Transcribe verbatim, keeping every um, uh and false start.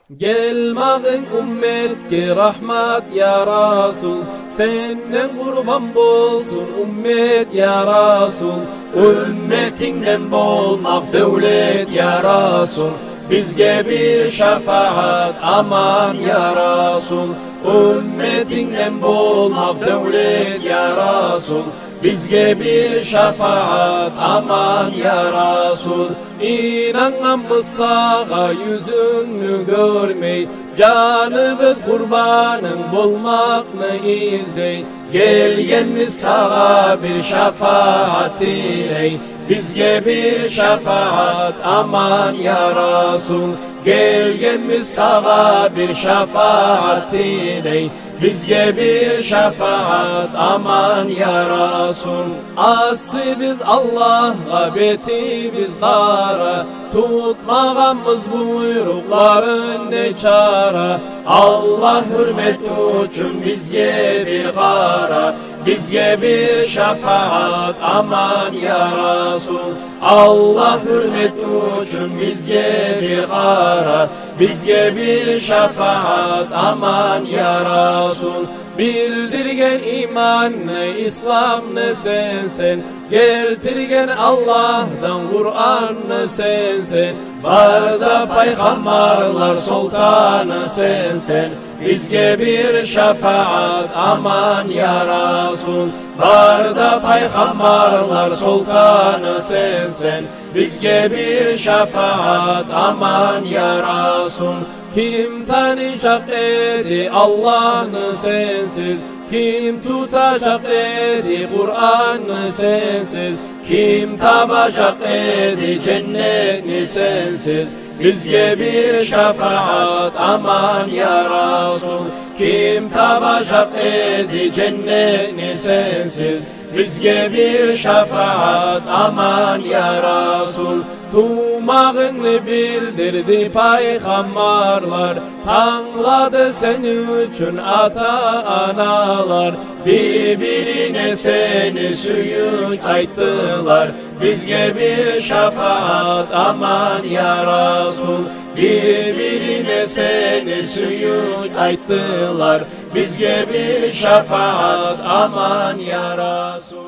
Гелмагъынг умметге рагьмат, я Расул, сенден къурбан болсун уммет, я Расул. Умметингден болмакъ девлет, я Расул, бизге бир шафагьат, аман, я Расул. Умметингден болмакъ девлет, я Расул, бизге бир шафагьат, аман, я Расул. Инангъанбыз сагъа, юзюнгню гёрмей, жаныбыз къурбанынг болмакъны излей. Гелгенбиз сагъа бир шафагьат тилей, бизге бир шафагьат, аман, я Расул. Гелгенбиз сагъа бир шафагьат тилей, бизге бир шафагьат, аман, я Расул. Асибиз Аллагьгъа, бетибиз къара, тутмагъанбыз буйрукъларын, не чара. Аллагь гьюрмет учун бизге бир къара, бизге бир шафагьат, аман, я Расул. Аллагь гьюрмет учун бизге бир къара, бизге бир шафагьат, аман, я Расул. Билдирген иманны, исламны сенсен, гелтирген Аллагьдан Къуранны сенсен, бары да пайхаммарлар султаны сенсен. Бизге бир шафагьат, аман, я Расул. Бары да пайхаммарлар султаны сенсен, бизге бир шафагьат, аман, я Расул. Ким танышакъ эди Аллагьны сенсиз? Ким туташакъ эди Къуранны сенсиз? Ким табажакъ эди женнетни сенсиз? Бизге бир шафагьат, аман, я Расул. Ким табажакъ эди женнетни сенсиз? Бизге бир шафагьат, аман, я Расул. Тувмагъынгны билдирди пайхаммарлар, танглады сени учун ата-аналар. Бир-бирине сени сююнч айтдылар. Бизге бир шафагьат, аман, я Расул. Бир-бирине сени сююнч айтдылар. Бизге бир шафагьат, аман, я Расул.